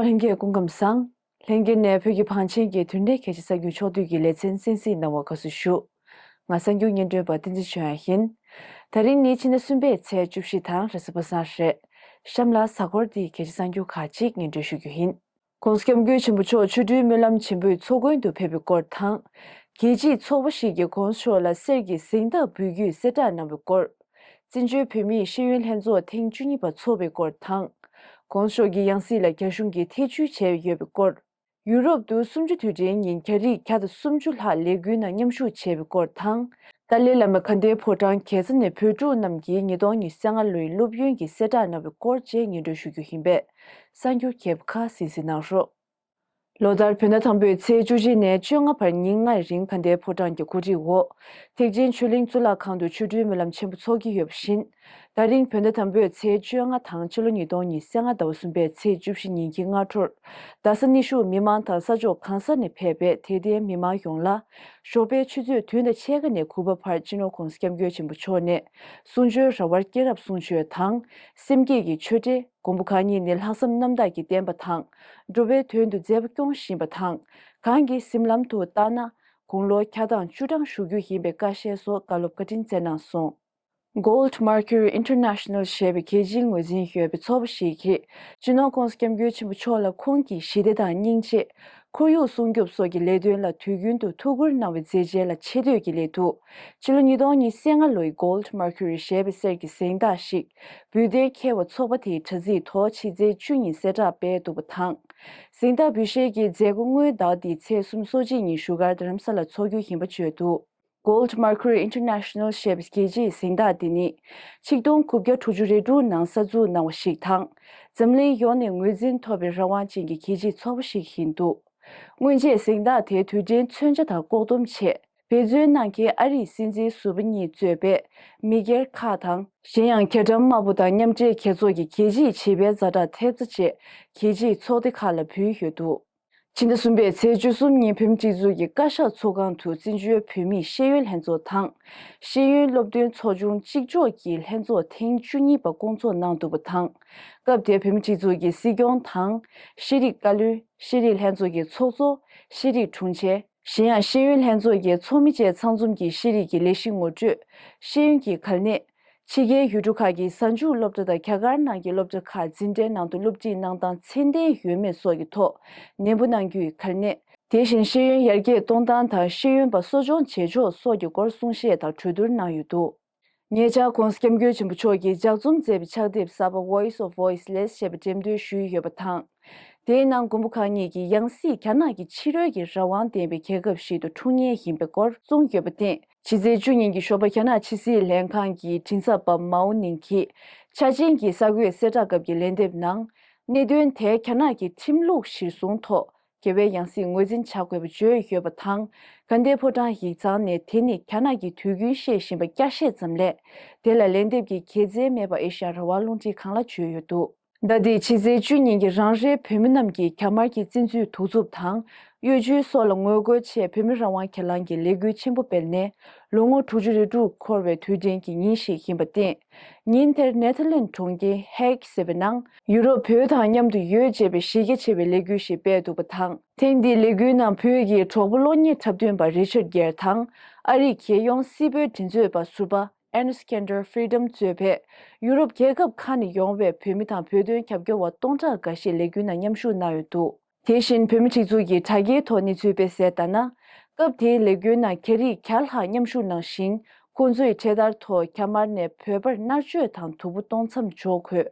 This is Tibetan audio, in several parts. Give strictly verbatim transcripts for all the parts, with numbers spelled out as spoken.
ལྷན་རྒྱས་སྐུ་ཁམས་བཟང་། ལྷན་རྒྱས་ནས་བོད་ཀྱི་བང་ཆེན་གྱི་དུས་དྲན་གལ་ཆེ་གསར་འགྱུར་ཕྱོགས་བསྡུས་ཀྱི་ལེ་ཚན་གསན་གཟིགས་གནང་བར་དགའ་བསུ་ཞུ། ང་གསར་འགྱུར་སྙན་སྒྲོན་པ་བསྟན་འཛིན་ཆོས་དབྱངས་ཡིན། ད་རིང་ནི་ཕྱི་ཟླ་གསུམ་པའི་ཚེས་བཅུ་བཞི་དང་རེས་གཟའ་པ་སངས་རེད། གཤམ་ལ་གཟའ་འཁོར་འདིའི་གལ་ཆེ་གསར་འགྱུར་ཁག་ཅིག་སྙན་སྒྲོན་ཞུ་རྒྱུ་ཡིན། ྋགོང་ས་ྋསྐྱབས་མགོན་ཆེན་པོ་མཆོག་ཆོ་འཕྲུལ་སྨོན་ལམ་ཆེན་པོའི་ཚོགས་མགོན་དུ་ཕེབས་པའི་སྐོར་དང་། རྒྱལ་སྤྱིའི་ཚོགས་པ་ཞིག་གིས་ྋགོང་ས་མཆོག་ལ་གསེར་གྱི་གཟེངས་རྟགས་འབུལ་རྒྱུའི་གསལ་བསྒྲགས་གནང་བའི་སྐོར། བཙན་བྱོལ་བོད་མིའི་ཤེས་ཡོན་ལྷན་ཚོགས་ཐེངས་བཅུ་གཉིས་པ་འཚོགས་པའི་སྐོར་དང་། ྋགོང་ས་མཆོག་གི་ཡང་སྲིད་ལ་རྒྱ་གཞུང་གིས་ཐེ་བྱུས་བྱས་ཡོད་པའི་སྐོར། ཡུ་རོབ་ཏུ་གསུམ་བཅུ་དུས་དྲན་ཉིན་རྒྱ་རིགས་བརྒྱ་དང་སུམ་ཅུ་ལྷག་ལས་འགུལ་ནང་མཉམ་ཞུགས་བྱས་པའི་སྐོར་དང་། ཏཱ་ལའི་བླ་མས་དགའ་ལྡན་ཕོ་བྲང་རྒྱལ་ས་ནས་བོད་ཕྲུག་རྣམས་ཀྱིས་ཉིས་སྟོང་ཉི་ཤུ་རྩ་ལྔ་ལོའི་སློབ་ཡོན་གྱི་གསལ་བསྒྲགས་གནང་བའི་སྐོར་བཅས་སྙན་སྒྲོན་ཞུ་རྒྱུ་ཡིན་པས། གསར་འགྱུར་རྒྱས་པ་ཁག་གསན་གཟིགས་གནང་རོགས། ལོ་ལྟར་བོད་ཟླ་དང་པོའི་ཚེས་བཅུ་གཅིག་ནས་བཅོ་ལྔ་བར་ཉིན་ལྔའི་རིང་དགའ་ལྡན་ཕོ་བྲང་གི་གོ་སྒྲིག་འོག་ཐེག་ཆེན་ཆོས་གླིང་གཙུག་ལག་ཁང་དུ་ཆོ་འཕྲུལ་སྨོན་ལམ་ཆེན་པོ་འཚོགས་ཀྱི་ཡོད་པ་བཞིན། ད་རིང་བོད་ཟླ་དང་པོའི་ཚེས་བཅོ་ལྔ་དང་ཕྱི་ལོ་ཉིས་སྟོང་ཉི་ཤུ་རྩ་ལྔ་ཟླ་བ་གསུམ་པའི་ཚེས་བཅུ་བཞི་ཉིན་གྱི་སྔ་དྲོར། རྡ་ས་ནི་ཤུག་མི་མང་དང་ས་ཕྱོགས་གང་ས་ནས་ཕེབས་པའི་དད་ལྡན་མི་མང་ཡོངས་ལ། ཞོགས་པའི་ཆུ་ཚོད་བདུན་དང་ཕྱེད་ཀ་ནས་དགུ་པ་བར་སྤྱི་ནོར་ྋགོང་ས་ྋསྐྱབས་མགོན་ཆེན་པོ་མཆོག་ནས་གསུང་ཆོས་ར་བར་སྐྱེས་རབས་གསུང་ཆོས་དང་། སེམས་བསྐྱེད་ཀྱི་ཆོས་འབྲེལ། མགོན་པོ་གང་ཉིད་ནི་ལྷག་བསམ་རྣམ་དག་གིས་བསྟན་པ་དང་། འགྲོ་བའི་དོན་དུ་མཛད་པ་སྐྱོང་བཞིན་པ་དང་། གང་གི་གཟིམ་ལམ་དུ་བལྟ་ན། དགུང་ལོ་བརྒྱ་དང་བཅུ་གྲངས་བཞུགས་རྒྱུ་ཡིན་པའི་བཀའ་ཤག་སོགས་བཀའ་སློབ་བཀའ་དྲིན་སྩལ་གནང་སོང་། Gold Mercury International ཞེས་པའི་རྒྱལ་སྤྱིའི་ངོས་འཛིན་ཡོད་པའི་ཚོགས་པ་ཞིག་གིས། སྤྱི་ནོར་ྋགོང་ས་ྋསྐྱབས་མགོན་ཆེན་པོ་མཆོག་ལ་ཁོང་གི་ཞི་བདེ་དང་སྙིང་རྗེ། ཁོར་ཡུག་སྲུང་སྐྱོབ་སོགས་ཀྱི་ལས་དོན་ལ་དུས་རྒྱུན་དུ་ཐུགས་ཁུར་གནང་བའི་མཛད་རྗེས་ལ་ཆེ་བསྟོད་ཀྱི་སླད་དུ། ཕྱི་ལོ་ཉིས་སྟོང་ཉི་ཤུ་རྩ་ལྔ་ལོའི་Gold Mercury ཞེས་པའི་གསེར་གྱི་གཟེངས་རྟགས་ཤིག་འབུལ་གཏན་འཁེལ་བ་ཚོགས་པ་དེའི་དྲ་ཚིགས་ཐོག་ཕྱི་ཚེས་བཅུ་ཉིན་གསལ་བསྒྲགས་སྤེལ་འདུག་པ་དང་། གཟེངས་རྟགས་འབུལ་བཞེས་ཀྱི་མཛད་སྒོ་སྔོན་ཟླ་འདིའི་ཚེས་གསུམ་སོ་གཅིག་ཉིན་བཞུགས་སྒར་རྡ་རམ་ས་ལ་འཚོགས་རྒྱུ་ཡིན་པ་བརྗོད་འདུག Gold Mercury International ཞེས་པའི་རྒྱལ་སྤྱིའི་གཟེངས་རྟགས་འདི་ནི། ཆིག་སྟོང་དགུ་བརྒྱ་དྲུག་ཅུ་རེ་དྲུག་ནང་གསར་འཛུགས་གནང་བ་ཞིག་དང་། འཛམ་གླིང་ཡོངས་ནས་ངོས་འཛིན་ཐོབ་པའི་རང་དབང་ཅན་གྱི་རྒྱལ་སྤྱིའི་ཚོགས་པ་ཞིག་ཡིན་འདུག་སྔོན་ཆད་གཟེངས་རྟགས་དེ་དུས་དྲན་མཚོན་ཆ་དང་ལྐོག་སྡོམ་ཆེད་འབད་བརྩོན་གནང་མཁན་ཨ་རིའི་སྲིད་འཛིན་ཟུར་པ་གཉིས་གཙོས་པའི་མི་སྒེར་ཁག་དང་། གཞན་ཡང་རྒྱ་གྲམ་དམར་པོ་དང་མཉམ་འབྲེལ་རྒྱལ་ཚོགས་ཀྱི་རྒྱལ་སྤྱིའི་བྱིས་པའི་ཛ་དྲག་ཐེབས་རྩ་བཅས་རྒྱལ་སྤྱིའི་ཚོགས་སྡེ་ཁག་ལ་ཕུལ་ཡོད་འདུག་ཕྱི་ཟླ་གསུམ་པའི་ཚེས་བཅུ་གསུམ་ཉིན་བོད་མིའི་སྒྲིག་འཛུགས་ཀྱི་བཀའ་ཤག་ཚོགས་ཁང་དུ་བཙན་བྱོལ་བོད་མིའི་ཤེས་ཡོན་ལྷན་ཚོགས་དང་། ཤེས་ཡོན་སློབ་སྟོན་ཚོགས་ཆུང་གཅིག་ལྕོགས་ཀྱི་ལྷན་ཚོགས་ཐེངས་བཅུ་གཉིས་པ་བསྐོང་ཚོགས་གནང་འདུག་པ་དང་། སྐབས་དེར་བོད་མིའི་སྒྲིག་འཛུགས་ཀྱི་སྲིད་སྐྱོང་དང་། ཤེས་རིག་བཀའ་བློན། ཤེས་རིག་ལྷན་ཚོགས་ཀྱི་ཚོགས་གཙོ། ཤེས་རིག་དྲུང་ཆེ། གཞན་ཡང་ཤེས་ཡོན་ལྷན་ཚོགས་ཀྱི་ཚོགས་མི་བཅས་ཚང་འཛོམས་ཀྱིས་ཤེས་རིག་གི་ལས་གཞི་ངོ་སྤྲོད། ཤེས་ཡོན་གྱི་གལ་གནད། ཕྱི་རྒྱལ་ཡུལ་གྲུ་ཁག་གི་གཟའ་མཇུག་སློབ་གྲྭ་དང་རྒྱ་གར་ནང་གི་སློབ་གྲྭ་ཁག་འཛིན་གྲྭའི་ནང་དུ་སློབ་ཁྲིད་གནང་སྟངས་ཚད་ལྡན་ཡོད་མེད་སོགས་ཀྱི་ཐོག་ནན་པོ་གནང་རྒྱུའི་གལ་གནད། དེ་བཞིན་ཤེས་ཡོན་ཡར་རྒྱས་གཏོང་སྟངས་དང་ཤེས་ཡོན་པ་གསོ་སྐྱོང་བྱེད་ཕྱོགས་སོགས་ཀྱི་སྐོར་གསུང་བཤད་དང་གྲོས་བསྡུར་གནང་ཡོད་འདུག་ཉེ་ཆར་ྋགོང་ས་ྋསྐྱབས་མགོན་ཆེན་པོ་མཆོག་གིས་ལྗགས་རྩོམ་མཛད་པའི་ཕྱག་དེབ་གསར་པ་Voice of Voiceless ཞེས་པ་འགྲེམས་སྟོན་ཞུས་ཡོད་པ་དང་། དེའི་ནང་མགོན་པོ་གང་ཉིད་ཀྱི་ཡང་སྲིད་རྒྱ་ནག་གི་ཕྱི་རོལ་གྱི་རང་དབང་ལྡན་པའི་རྒྱལ་ཁབ་ཞིག་ཏུ་འཁྲུངས་མཁན་ཡིན་པའི་སྐོར་གསུངས་ཡོད་པར་བརྟེན། ཕྱི་ཚེས་བཅུ་ཉིན་གྱི་ཞོགས་པ་རྒྱ་ནག་ཕྱི་སྲིད་ལྷན་ཁང་གི་མགྲིན་ཚབ་པ་མའོ་ནིང་གིས་ཆ་ཅན་གྱི་གསར་འགོད་གསལ་བསྒྲགས་སྐབས་ཀྱི་ལན་འདེབས་ནང་། གནད་དོན་དེ་རྒྱ་ནག་གི་ཁྲིམས་ལུགས་གཞིར་བཟུང་ཐོག་རྒྱལ་བའི་ཡང་སྲིད་ངོས་འཛིན་བྱ་དགོས་པ་བརྗོད་ཡོད་པ་དང་། དགའ་ལྡན་ཕོ་བྲང་ཡིག་ཚང་ནས་དེ་ནི་རྒྱ་ནག་གི་དུས་རྒྱུན་བཤད་བཞིན་པ་བསྐྱར་བཤད་ཙམ་ལས། དེ་ལ་ལན་འདེབས་ཀྱི་དགེ་མཚན་མེད་པ་ཨེ་ཤ་ཡ་རང་དབང་རླུང་འཕྲིན་ཁང་ལ་བརྗོད་ཡོད་འདུག་ཟླ་འདིའི་ཕྱི་ཚེས་བཅུ་ཉིན་གྱི་རང་རེའི་བོད་མི་རྣམས་ཀྱིས་རྒྱ་དམར་གྱི་བཙན་འཛུལ་གདུག་རྩུབ་དང་། གཡོ་ཇུས་སོགས་ལ་ངོ་རྒོལ་ཆེད་བོད་མི་རང་དབང་སྒེར་ལངས་ཀྱི་ལས་འགུལ་ཆེན་པོ་སྤེལ་ནས། ལོ་ངོ་དྲུག་ཅུ་རེ་དྲུག་འཁོར་བའི་དུས་དྲན་གྱི་ཉིན་ཞིག་ཡིན་པར་བརྟེན། ཉིན་དེར་ནེ་ཐར་ལེན་གྲོང་ཁྱེར་ཧེག་ཟེར་བའི་ནང་། ཡུ་རོབ་བོད་དང་མཉམ་དུ་ཡོད་ཅེས་པའི་གཞི་རྒྱ་ཆེ་བའི་ལས་འགུལ་ཞིག་སྤེལ་འདུག་པ་དང་། ཐེངས་འདིའི་ལས་འགུལ་ནང་བོད་ཀྱི་གྲོགས་པོ་གློག་བརྙན་འཁྲབ་སྟོན་པ་རི་ཆར་གྷེར་དང་། ཨ་རིའི་རྒྱལ་ཡོངས་སྲིད་པའི་མགྲིན་བཟོས་པ་ཟུར་པ། Earnest Kendra Freedom གཙོས་པའི་ཡུ་རོབ་རྒྱལ་ཁབ་ཁག་ནས་ཡོང་བའི་བོད་མི་དང་བོད་དོན་རྒྱབ་སྐྱོར་བ་སྟོང་ཕྲག་འགའ་ཤས་ལས་འགུལ་ནང་མཉམ་ཞུགས་གནང་ཡོད་འདུག་དེ་བཞིན་བོད་མི་སྒྲིག་འཛུགས་ཀྱི་དྲ་རྒྱའི་ཐོག་གནས་ཚུལ་སྤེལ་གསལ་ལྟར་ན། སྐབས་དེའི་ལས་འགུལ་ནང་རྒྱ་རིགས་བརྒྱ་ལྷག་མཉམ་ཞུགས་གནང་ཞིང་། ཁོང་ཚོས་འཕྲེད་དར་ཐོག་རྒྱ་དམར་ནས་བོད་པར་མནར་གཅོད་དང་སྡུག་པོ་གཏོང་མཚམས་འཇོག་དགོས།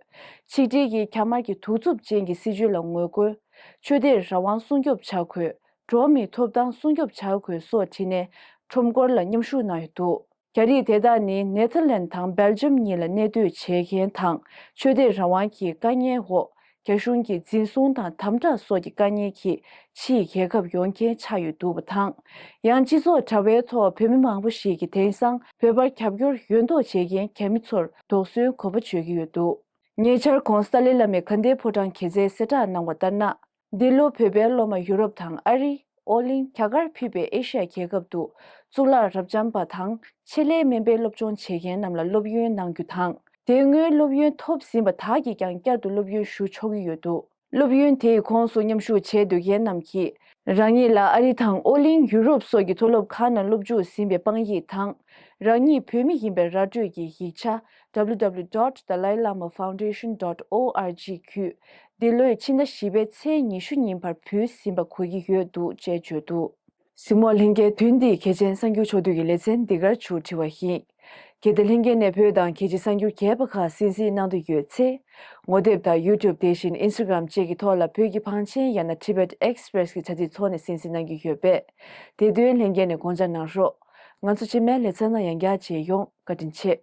ཆིག་སྒྲིལ་གྱིས་རྒྱ་དམར་གྱི་གདུག་རྩུབ་ཅན་གྱི་སྲིད་བྱུས་ལ་ངོ་རྒོལ། ཆོས་དད་རང་དབང་སྲུང་སྐྱོབ་བྱ་དགོས། འགྲོ་བ་མིའི་ཐོབ་ཐང་སྲུང་སྐྱོབ་བྱ་དགོས་སོགས་བྲིས་ནས་ཁྲོམ་སྐོར་ལ་མཉམ་ཞུགས་གནང་ཡོད་འདུག་རྒྱ་རིགས་དེ་དག་ནི་ནེ་ཐར་ལན་དང་སྦེལ་ཇམ་གཉིས་ལ་གནས་སྡོད་བྱེད་མཁན་དང་། ཆོས་དད་རང་དབང་གི་དཀའ་ངལ་འོག་རྒྱ་གཞུང་གིས་འཛིན་བཟུང་དང་དམ་དྲག་སོགས་ཀྱི་དཀའ་ངལ་གྱིས་ཕྱིའི་རྒྱལ་ཁབ་ཡོང་མཁན་ཆགས་ཡོད་འདུག་པ་དང་། ཡང་སྤྱི་ཚོགས་དྲ་བའི་ཐོག་བོད་མི་མང་པོ་ཞིག་གིས་དེང་སང་བོད་པར་རྒྱབ་སྐྱོར་ཡོད་མདོག་བྱེད་མཁན་རྒྱ་མི་ཚོར་དོགས་ཟོན་གོ་བ་བརྗོད་ཀྱི་ཡོད་འདུག་ཉེ་ཆར་ྋགོང་ས་ཏཱ་ལའི་བླ་མས་དགའ་ལྡན་ཕོ་བྲང་གྱི་མཛད་གསལ་བསྒྲགས་གནང་བ་ལྟར་ན། འདི་ལོ་བོད་པའི་སློབ་མ་ཡུ་རོབ་དང་ཨ་རི། ཨོ་གླིང་། རྒྱ་གར་ཕུད་པའི་ཨེ་ཤ་ཡ་རྒྱལ་ཁབ་ཏུ་གཙུག་ལག་རབ་འབྱམས་པ་དང་ཆེད་ལས་སྨན་པའི་སློབ་སྦྱོང་བྱེད་མཁན་རྣམས་ལ་སློབ་ཡོན་གནང་རྒྱུ་དང་། དེ་སྔོན་སློབ་ཡོན་ཐོབ་ཟིན་པ་དག་གིས་ཀྱང་བསྐྱར་དུ་སློབ་ཡོན་ཞུ་ཆོག་གི་ཡོད་འདུག་སློབ་ཡོན་དེའི་ཁོངས་སུ་མཉམ་ཞུགས་བྱེད་འདོད་མཁན་རྣམས་ཀྱིས། རང་ཉིད་ལ་ཨ་རི་དང་ཨོ་གླིང་ཡུ་རོབ་སོགས་ཀྱི་མཐོ་སློབ་ཁག་ནང་སློབ་འཇུག་ཟིན་པའི་དཔང་ཡིག་དང་། རང་ཉིད་བོད་མི་ཡིན་པའི་ར་སྤྲོད་ཀྱི་ཡིག་ཆ། www dot dalai lama foundation dot org བརྒྱུད། འདི་ལོའི་ཕྱི་ཟླ་བཞི་པའི་ཚེས་ཉི་ཤུ་ཉིན་བར་ཕུལ་ཟིན་པ་དགོས་ཀྱི་ཡོད་འདུག་ཅེས་བརྗོད་འདུག། གཟིགས་མོ་ལྷན་རྒྱས། དོན་འདི་གལ་ཆེན་གསར་འགྱུར་ཕྱོགས་བསྡུས་ཀྱི་ལེ་ཚན་འདི་གར་མཇུག་སྒྲིལ་བ་ཡིན། གལ་ཏེ་ལྷན་རྒྱས་ནས་བོད་དང་རྒྱལ་སྤྱིའི་གསར་འགྱུར་རྒྱས་པ་ཁག་གསན་གཟིགས་གནང་འདོད་ཡོད་ཚེ། ངོ་དེབ་དང་ཡུ་ཊུབ་དེ་བཞིན་ཨིན་སི་ཊ་གྷི་རམ་བཅས་ཀྱི་ཐོག་ལ་བོད་ཀྱི་བང་ཆེན་ཡང་ན་Tibet Express གྱི་དྲ་ཚིགས་ཐོག་ནས་གསན་གཟིགས་གནང་གི་ཡོད་པས། དེ་དོན་ལྷན་རྒྱས་ནས་དགོངས་འཇགས་གནང་རོགས། ང་ཚོ་རྗེས་མའི་ལེ་ཚན་ནང་ཡང་བསྐྱར་མཇལ་ཡོང་། བཀའ་དྲིན་ཆེ།